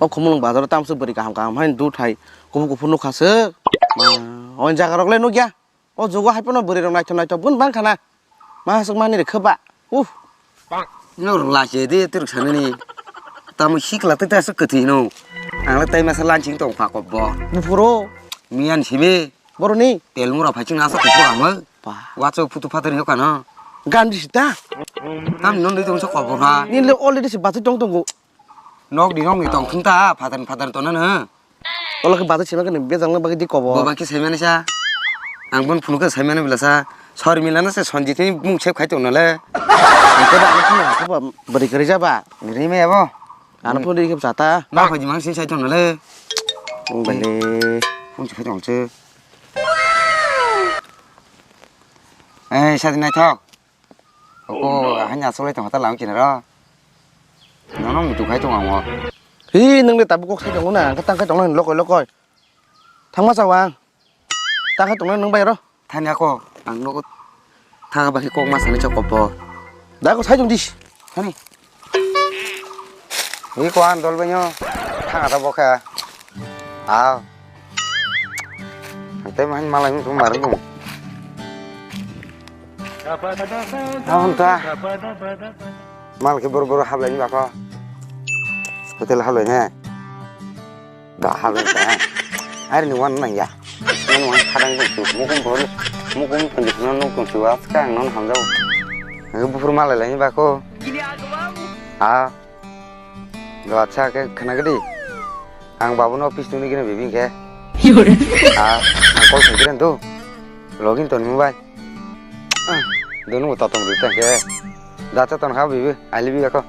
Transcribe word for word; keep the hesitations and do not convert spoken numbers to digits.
O Khumulwng bazaro tamswk bwrwi kaham kaham haino dut hai kuphur kuphur nukha swk. Ma, o jaga rok le nukya. O jugo hai phano bwrwi rok naithok naithok bun bang khana. Ma swk mani rwkha ba. Uff. Ino rwla se de twrwk sanani. Tamo sikla tei ta swk kwthwi hino. Ang le tai masa lansing tong pha kobbo. Buphuru. Miyan sibe. Boroni. Tel mura phai ching asa kuphur ang. Ba. Wacho phutu phatar hino kano. Gandhi sita. Tam non de tong sa kobor ha. Ni le already se bathai tong tongo. Nok di nok ni tong thung ta, phatar phatar tong na. Olo khe bathai sima khe ni bejang na bagwi di kobo. Bo ba khe saimani sa. Ang bon phunu khe saimani bila sa. Sor mila na se Sanjit ni mung sep khai tong na le. Ang khe ba ang phunu khe ba bari kari jaba. Ri me abo. Ano phunu ri khe chata. Ma kho jimang sin sai tong na le. Bale. Phun sai tong se. Eh, sa di nai thok. O, o, hanya solai tong hotel ang kinaro. Nono mutu khai tong ang o. Hi, nang le tabuk kok sai tong na, ang tang khai tong na lokoi lokoi. Thangma chawa. Tang khai tong na nang bai ro. Thani ako, ang nogo. Thang ba khe kok ma sani chok kopo. Da ko sai tong dis. Thani. Hi ko an dol banyo. Thang ata bokha. Aw. Tei main malai mutu marung. Abon ta. Mal khe bor bor hablai ni bako. Hotel hablai ne. Ba hablai ta. Ari ni wan nang ya. Nang wan khadang dong tu. Mukum bor. Mukum pendek non nuk tong siwa. Skang non hamjau. Nang buphur malai lai ni bako. Ah. Do acha ke khana gedi. Ang babu no office tuni gini bibi ke. Ah, ang call sengkiran tu. Login ton mobile. Ah, donu tatom rita ke. Dacha ton ha bibi. I love you ako.